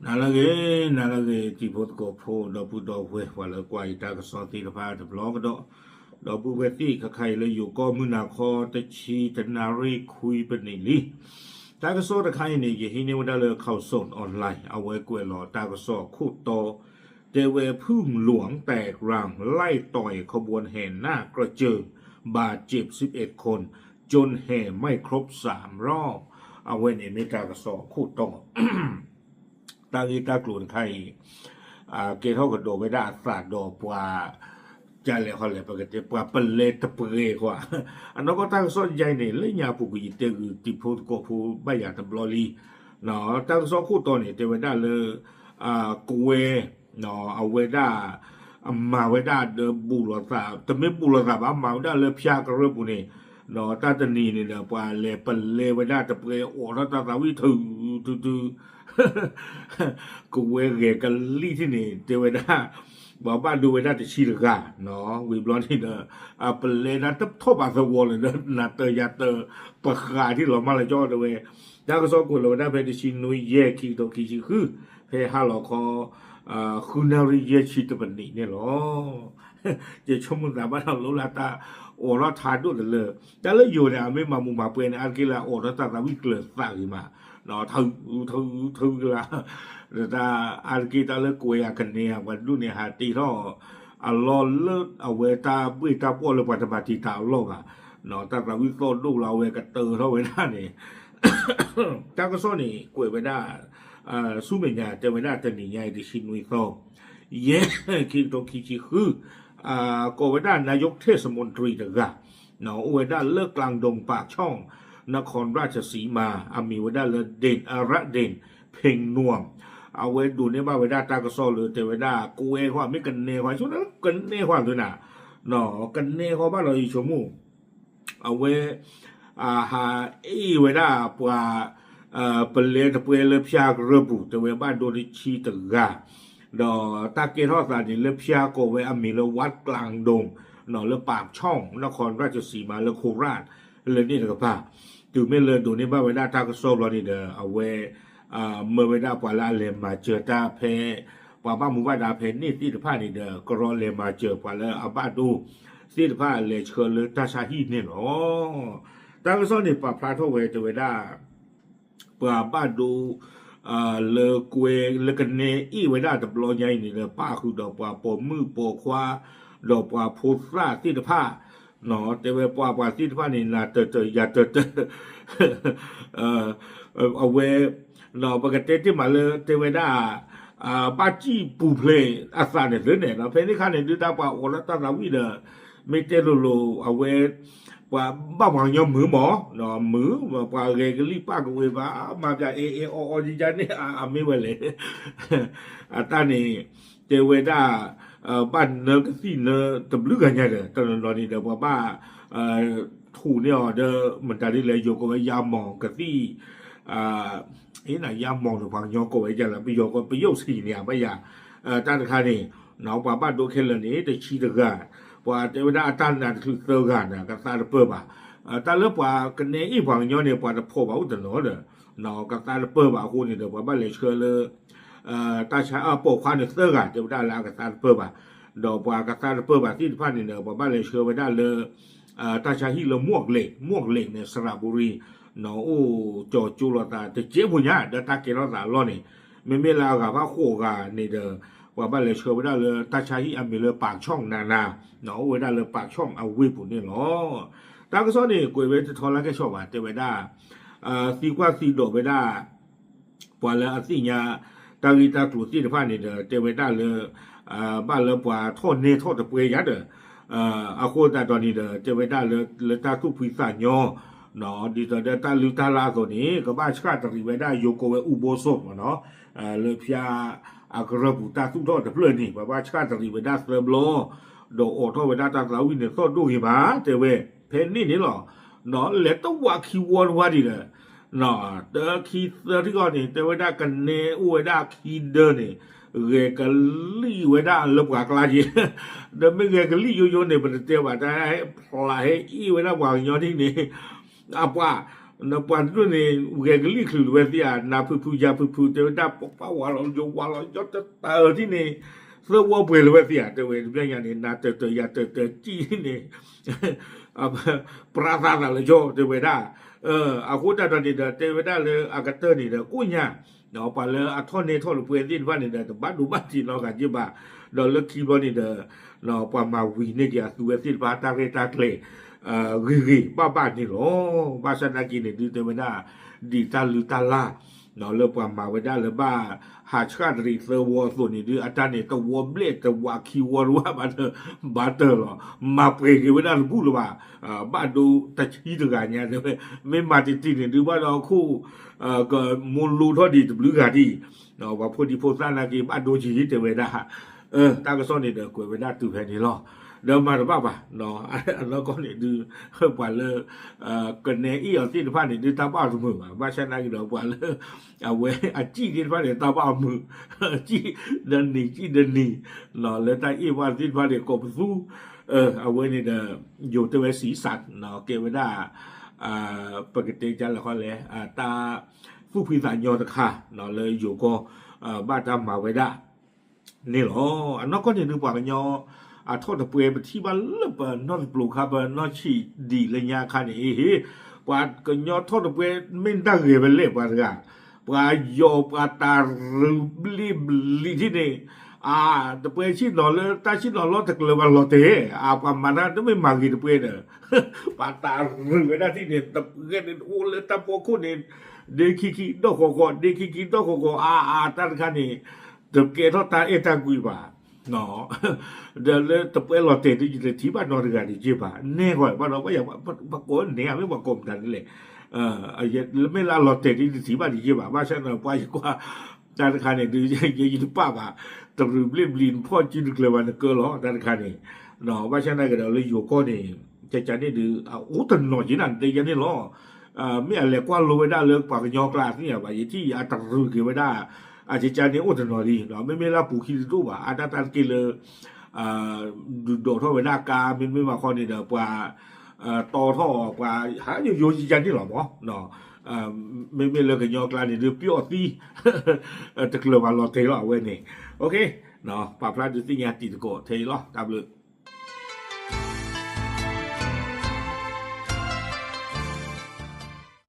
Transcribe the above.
နၤလၢအဂ့ၤ, နၤလၢအဂ့ၤ တံၤဖိသကိးဖိ ဒီပုၢ်ဒီဝဲၢ် ပှၤလၢကွၢ်ယတၢ်ကစီၣ်သ့ၣ်တဖၣ်တဘျီကဒီး, ဒီပုၢ်ဝဲၢ်သ့ၣ် ခဲခါအံၤလၢယိၤကီၢ်မုၢ်နၤခီ တဆံတနၣ်ရံၣ်ခွံပနံးလံ. တၢ်ကစီၣ်တခါအံၤန့ၣ် ယဟံးန့ၢ်ဝဲဒၣ်လၢ ข่าวสดออนไลน์ အဝဲကွဲးလီၤတၢ်ကစီၣ်ခိၣ်တီ, တဲဝဲ ဖုၣ်လွင်တဲၣ်ရၣ် ไล่ต่อยขบวนแห่นาคกระเจิง บาดเจ็บสิบเอ็ดคน จนแห่ไม่ครบสามรอบ အဝဲန့ၣ်မ့ၢ်တၢ်ကစီၣ်ခိၣ်တီ တၢ်ဂ့ၢ်တၢ်ကျိၤတခါအံၤ ကဲထီၣ်ကဒီးဝဲဒၣ်အသးဒီးပှၤ ကလဲၤဟီလဲၤ ပကတဲပှၤပလဲတပှဲၤဃီ, အနီၢ်ကီၢ်တၢ်ကစီၣ်ယါအံၤန့ၣ် လၢညါပူၤကွံာ်ယတဲဂုာ်တံၤဖိသကိးဖိဘၣ်ယၤတဘျီလံ. တၢ်ကစီၣ်ခိၣ်တီန့ၣ် တဲဝဲဒၣ်လၢ ကွဲ အဝဲဒၣ် အမၤဝဲဒၣ်ဒီးဘူးလိာ်သး တမ့ၢ်ဘူးလိာ်သးဘၣ် မၤဝဲဒၣ်လၢဖၠါကရၢၢ်ပူၤန့ၣ်, ဒီးတၢ်တနံၤန့ၣ်ဒီး ပှၤလဲၤပလဲဝဲဒၣ်တပှဲၤ အိးထီၣ်တၢ်သးဝံၣ်ထုးထုးထုး ကဝဲဂဲၤကလံၣ်ထံၣ်န့ၣ် တဲဝဲဒၣ် ပှၤဘၣ်ဒိဝဲဒၣ်တဆံတဂၤ, ဝံၤဘျီန့ၣ်ဒီး အပလဲဒၣ်တထီၣ်ဘၣ်သဝီလၢၤဒီး နၤတၢၤယၤတၢၤ ပဃးထံၣ်လီၤမၢ်လၢကၠီတဲဝဲ, တၢ်ကစီၣ်ကွဲးလီၤဝဲဒၣ်ဖဲတဆံနွံယဲၢ် ခံကထိခံဆံဃု, ဖဲဟါလီၤခီ ဃုနၣ်ရံၣ်ယဲၢ်ဆံတပနံးန့ၣ်လီၤ. ယဆိကမိၣ်သးဘၣ်ဒီးလိၣ်လၢတၢ်အိးထီၣ်ထါဒိၣ်တလၢ, တၢ်လၢယိၤန့ၣ် အမ့ၢ်မၤမူးမၤပှဲၤန့ၣ် အါတက့ၢ်လၢအအိးထီၣ်တၢ်သးဝံၣ်ကျၢၤသးဂ့ၤမး, ထုးထုးထုးကလါ, ဒီးတၢ်အါတက့ၢ်တၢ်လၢကွဲးယၤကနဲဧါ ပှၤဒိၣ်န့ၣ်ဟးတ့ထီၣ် အလီၢ်လၢအဝဲတၢ်ဘှ့ၣ်တၢ်ပှီၢ်လၢပှၤတမၤတံာ်တာ်အလီၢ်ဘၣ်, တၢ်သးဝံၣ်သီၣ်ဒိၣ်လီၤ အဝဲကတၢၢ်ထီၣ်ဝဲဒၣ်န့ၣ် တၢ်ကစီၣ်န့ၣ် ကွဲးဝဲဒၣ် ဆူမဲာ်ညါ တဲဝဲဒၣ်တနံၤညါအံၤ တဆံနွံသီ ယဲၢ် ခံကထိခံဆံဃု, ကိးဝဲဒၣ် นายกเทศมนตรี တဂၤ အိၣ်ဝဲဒၣ်လၢ กลางดงปากช่อง นครราชสีมา အမံၤဝဲဒၣ်လၢ เด่น เอ่อ ระเด่น เพ็งนวม အဝဲဒိးန့ၢ်ဘၣ်ဝဲဒၣ်တၢ်ကစီၣ်လၢတဲဝဲဒၣ် ကွဲဃီ မ့ၢ်ကနဲဃီ ဆိကမိၣ်ကနဲဃီသုနၤ, ကနဲဃီဘၣ်လီၤ ယဆိကမိၣ် အဝဲ ဟးအ့ၣ်ဝဲဒၣ်ပှၤ ပလဲတပှဲၤလၢဖၠါကရၢၢ်ပူၤ တဲဝဲဘၣ်ဒိတဆံတဂၤ, ဒီးတၢ်ကဲထီၣ်သးန့ၣ် လၢဖၠါကိးဝဲအမံၤလၢ วัดกลางดง လၢ ปากช่อง นครราชสีมา လၢ โคราช လၢန့ၣ်တကပၤ, တုၤမ့ၢ်လၢဒိးန့ၢ်ဘၣ်ဝဲဒၣ်တၢ်ကစီၣ်ဘျီန့ၣ်ဒီး အဝဲ မၢဝဲဒၣ်ပှၤလၢအလဲၤမၤစၢၤတၢ်ဖဲ ပှၤဘၣ်မူဘၣ်ဒါဖဲန့ၣ်သ့ၣ်တဖၣ်န့ၣ်ဒီး ကရီလဲၤမၤစၢၤပှၤလၢအဘၣ်ဒိသ့ၣ်တဖၣ်လဲၤဆှၢလၢတၢ်ဆါဟံၣ်န့ၣ်လီၤ. တၢ်ကစီၣ်န့ၣ် ပာ်ဖျါထီၣ်ဝဲတဲဝဲဒၣ် ပှၤဘၣ်ဒိ လၢကွဲလၢကနဲအ့ၣ်ဝဲဒၣ်တဘျီညါအံၤန့ၣ်ဒီး ပၣ်ဃုာ်ဒီးပှၤပိာ်မုၣ်ပိာ်ခွါ ဒီးပှၤဖိသၣ်သ့ၣ်တဖၣ်, တဲဝဲပှၤပှၤသ့ၣ်တဖၣ်န့ၣ် နၤတၢၤတၢၤယၤတၢၤတၢၤ အဝဲ ပကတဲတ့ၢ်မးလၢ တဲဝဲဒၣ် ဘၣ်စံၣ်ပူၤဖျဲးအသးန့ၣ်သ့န့ၣ် ဖဲန့ၣ်ခါန့ၣ် ဒုၣ်ဒါပှၤအိးထီၣ်တၢ်သးဝံၣ်ဒီး မ့ၢ်တဲလိၤလိၤ အဝဲ ပှၤဘၣ်ပှၤကညီမုာ်မး မုာ် ပှၤဂဲၤကလံၣ်ပၣ်ကဝဲဘၣ် မၤပၠးအ့အ့အီအီယယါန့ၣ် အမ့ၢ်ဝဲလဲၣ် အတၢ်န့ၣ် တဲဝဲဒၣ် ဘၣ်နၢကသံၣ်နၢတဘျုးဂၤညါဒီး တနီၤနီၤန့ၣ်ဒီး ပှၤဘၣ် ထူးန့ၢ်အီၤဒီး မတၤဒ်လဲၣ် ယိၤကိးဝဲယါမီၤကသံၣ် ယါမီၤန့ၣ် ပှၤကညီကိးဝဲယါလၢ ပယီၤကိးပယီၤဆံးန့ၣ် အဘၣ်ယၤ တၢ်တခါန့ၣ် ပှၤဘၣ်ဒိခဲလၢာ်န့ၣ် တဆံတဂၤ ပှၤတဲဝဲဒၣ်အတၢ်နာ်တချုးသၢဂၤန့ၣ် ကသါတပၢၢ်ဘၣ် တၢ်လၢပှၤကနဲအ့ၣ်ပှၤကညီန့ၣ် ပှၤတဖိးဘၣ်အိၣ်တနီၤဒီး ကသါတပၢၢ်ဘၣ်အဃိန့ၣ်ဒီး ပှၤဘၣ်လဲၤဆှၢလၢ တၢ်ဆါ ပိာ်ခွါန့ၣ်သၢဂၤ တဲဝဲဒၣ်လၢအကသါတပၢၢ်ဘၣ်, ဒီးပှၤကသါတပၢၢ်ဘၣ်သ့ၣ်တဖၣ်န့ၣ်ဒီး ပှၤဘၣ်လဲၤဆှၢဝဲဒၣ်လၢ တၢ်ဆါဟံၣ်လၢ မွန်ကလ့ မွန်ကလ့န့ၣ် စရပူၤရံ အိၣ်ကၠီၤကၠိလိာ်သးတကဲးဖိညါ ဒီးတၢ်ကဲထီၣ်သးအလီၢ်န့ၣ် မ့မ့ၢ်လၢအဂၤဘၣ်ဃိးဂၤန့ၣ်ဒီး ပှၤဘၣ်လဲၤဆှၢဝဲဒၣ်လၢတၢ်ဆါဟံၣ်အမံၤလၢ ပၣ်ဆီၣ်နးနး အိၣ်ဝဲဒၣ်လၢ ပၣ်ဆီၣ်အဝ့ၢ်ပူၤန့ၣ်လီၤ. တၢ်ကစီၣ်န့ၣ် ကွဲးဝဲတထီလၢကဲဆီၣ်ဘၣ် တဲဝဲဒၣ် သံကွၢ်သံဒိးဝဲဒၣ် ပှၤလၢအသ့ၣ်ညါ တၢ်ဂ့ၢ်တၢ်ကျိၤသ့ၣ်တဖၣ်န့ၣ်ဒီး တဲဝဲဒၣ်လၢ ဘၣ်လၢပှၤထီၣ်နဲထီၣ်တပှဲၤယါဒီး အဃိသတးဒီးန့ၣ်ဒီး တဲဝဲဒၣ်လၢ လၢတၢ်သူၣ်ဖှံသးညီ ဒ်သိးဒီးတၢ်လုၢ်တၢ်လၢ်အသိးန့ၣ် ကဘၣ်ဆှၣ်တရံးဝဲဒၣ်ယိၤကိးဝဲ အူဘိစိၣ်မးနီၤ လၢဖၠါအကရၢၢ်ပူၤတၢ်သူၣ်ထီၣ်တဖျၢၣ်န့ၣ် ပှၤဘၣ်ဆှၣ်တရံးဝဲဒၣ်သၢဘျီ ဒီးအိးထီၣ်ဝဲဒၣ်တၢ်သးဝံၣ်န့ၣ်သီၣ်ဒိၣ်ဂ့ၤမး တဲဝဲ ဖဲန့ၣ်န့ၣ်လီၤ. လဲၤတဝးခံဝီတဝါဒံးဒီး တခံသၢထံၣ်ဂီၢ်န့ၣ် တဲဝဲဒၣ်ကနဲအိၣ်ဝဲဒၣ်ခံဒၢန့ၣ် ဂဲၤကလံၣ်ဝဲဒၣ်လၢပှၤကျါက့ၤ ဒီးမ့ၢ်ဂဲၤကလံၣ်ယိယိန့ၣ် ပတတဲဘၣ် တၢ်ဟဲဖျးဟဲအ့ၣ်ဝဲဒၣ်ပှၤကညီဒ်န့ၣ် အပှၤ ပှၤဒိၣ်န့ၣ် ဂဲၤကလံၣ်ချုးလၢၤဝဲသ့ၣ်ဧါ, နၤဖုးဖုးယၤဖုးဖုး တဲဝဲဒၣ် ပပၢ်ဝၤလီၤယိၤဝါလီၤ ယီတတၢၢ်ထံၣ်န့ၣ် သၢဝီပှဲၤလၢၤဝဲသ့ၣ်ဧါ, တဲဝဲတဘျီညါန့ၣ် နၤတၢၢ်တၢၢ်ယၤတၢၢ်တၢၢ်ထံၣ်န့ၣ် ပြါသးသးလၢယီၤ တဲဝဲဒၣ်. အဃိတၢ်ဒီးန့ၣ်ဒီး တဲဝဲဒၣ်လၢအကတၢၢ်န့ၣ်ဒီး ကိၣ်ညါ ပှၤလၢအထီၣ်နဲထီၣ်လၢပှဲၤသ့ၣ်တဖၣ်န့ၣ်ဒီး တဘၣ်ဒိဘၣ်ထံးနီတဂၤက့ဘၣ်, ဒီးလၢခံဘျီန့ၣ်ဒီး ပှၤမၤဝံၤန့ၢ်က့ၤအသုဝဲသ့ၣ်တဖၣ်တၢ်ရဲၣ်တၢ်ကျဲၤ ဂ့ၤဂ့ၤဘၣ်ဘၣ်န့ၣ်လီၤ. ဘၣ်ဆၣ်သနာ်က့န့ၣ်ဒုး တဲဝဲဒၣ် ဒ်တၢ်လုၢ်တၢ်လၢ် လၢပှၤမၤဝဲဒၣ်လၢဘၣ်ဟးဆှၣ်တရံးသၢဝီအသိးန့ၣ်ဒုး အတၢ်န့ၣ် တဝီဘျဲၣ်တဝးခံဝီတဝၣ်ဘၣ်ဒီး ဘၣ်တၢၢ်လီၤ. မၤပှဲၤက့ၤဝဲဒၣ်တဘူၣ်လၢၤဘၣ်, ဘၣ်ဒိတဆံတဂၤညါတဲဝဲ, မ့ၢ်မၤတံၢ်တံၢ်န့ၣ်ဒုး ဘၣ်ဒီးအခိၣ် ကမိလိထီၣ်ဒံးတဘျုးဂၤဒံး, ပှၤဖိဒံဖိသၣ်နာ်က့ ဘၣ်ဒိက့ၤတဲဝဲဒၣ်, တၢ်ကစီၣ်န့ၣ်ဒီးကွဲးဝဲဒၣ်တုၤဖဲန့ၣ်လီၤ. ဒီးမၤတဘၣ်ဘၣ်, အနီၢ်ကီၢ်န့ၣ်ဒုး ပှၤလၢ ကနဲအ့ၣ်အီၤသ့ၣ်တဖၣ်န့ၣ်ဒုး တၢ်ဘၣ်အီၤတမုာ်ဘၣ်, ဘၣ်ဆၣ်နာ်က့ဒီး ပှၤလၢ အဝဲအစံၣ်သ့ၣ်တဖၣ်န့ၣ် တၢ်ဘၣ်အီၤမုာ်, စံၣ်ဒီနံၤ စံၣ်ဒီနံၤ လၢတၢ်အ့ၣ်ဘၣ်သ့ၣ်တဖၣ်န့ၣ် ကိးပသူ အဝဲန့ၣ်ဒီး ယိၤတဲဝဲစံးစး ကဲဝဲဒၣ် ပကတဲကလဲၣ်ဃီလဲၣ် တၢ်သူၣ်ဖှံသးညီတခါ လၢယိၤကီၢ် ဘၣ်တၢ်မၤဝဲဒၣ်န့ၣ်လီၤ. အနီၢ်ကီၢ်န့ၣ်ဒုး ပှၤကညီအထီၣ်တပှဲၤ ပထံၣ်ဘၣ်လၢပနီၢ်တပျိၤခါ ပနီၢ်ဆံးဒံးလၢညါအခါန့ၣ် အ့ဟ့ ပှၤကညီထီၣ်တပှဲၤ မ့ၢ်တၢ်ဂဲၤဝဲလဲၣ်ပှၤတဂၤ, ပှၤယီၤပှၤတၢ်ရုးဘျ့ဘျံးထံၣ်န့ၣ် အတပှဲၤဆ့ၣ်နီၤလၢတၢ်ဆ့ၣ်နီၤလီၤ တကျၢၤပှၤလီၤတဲာ်, အပှၤမၤတၢ်တမ့ၢ်မၤဂ့ၤတပှဲၤဒီး ပှၤတၢ်ရုးဝဲဒၣ်ထံၣ်န့ၣ် တပှဲၤန့ၣ်အိၣ်လၢတၢ်ဖီခိၣ်န့ၣ် ဒ့ခံခံဒီၣ်ဃီဃီ ဒ့ခံခံဒီၣ်ဃီဃီ အါအါ တၢ်တခါန့ၣ် တကဲထီၣ်တၢ်အဲၣ်တၢ်ကွံဘၣ် ဒီးလၢတပှဲၤလီၤတဲာ်ဒုး ယတထံၣ်ဘၣ်နီတဂၤဒံးက့ဘၣ်, နဲဃီ ဘၣ်ဒီး ပှၤကိးန့ၣ် မ့ၢ်ပှၤကိးမတၤဒ်လဲၣ်, မ့ၢ်လၢအလီၤတဲာ်ဒုး ယတထံၣ်ဘၣ်ဒံးက့ဘၣ်, ဘၣ်ဆၣ်ဒီး ပှၤယကွၢ် တၢ်တခါန့ၣ်ဒုး ယတပာ်ဘၣ်, တရုးဘျ့ဘျံး နဖီၣ်စုတကျၢၤဘၣ်နကၢလီၤ တၢ်တခါန့ၣ်, ဘၣ်ဆၣ်သနာ်က့ဒီးလၢယိၤကီၢ်န့ၣ် ကကန့ၣ်ဒုး အိၣ်တနီၤက့နၤ နတဲယၤန့ၣ်လီၤ. မ့ၢ်အလဲၤကွၢ်လိဝဲဒၣ်လၢပှၤကညီကျါသ့ၣ်ညါဘၣ် ယထံၣ်အတရုးက့ၤဝဲဒၣ် အကကန့ၣ်အိၣ်တနီၤလံ, မ့မ့ၢ်လၢအပူၤခံတဒိၣ်ဘၣ် အတၢ်တၢ်တက့ၢ်လၢ ဒုးဒိးထီၣ်ဝဲဒၣ်ကါ မ့တမ့ၢ်ဘၣ်ဃီန့ၣ်ဒီး ပှၤတီထီၣ် ပှၤဟးယိယိယကန့ၣ်လီၤမး, မ့မ့ၢ်လၢကညီကျါန့ၣ်ဒုး ပျီၣ်သံ တကျၢၤဘၣ်လီၤတဲာ်လီၤ အဝဲန့ၣ်, ပာ်ဖျါဒုးသ့ၣ်ညါတံၤသကိးထဲအံၤလီၤ တၢ်ဘျုး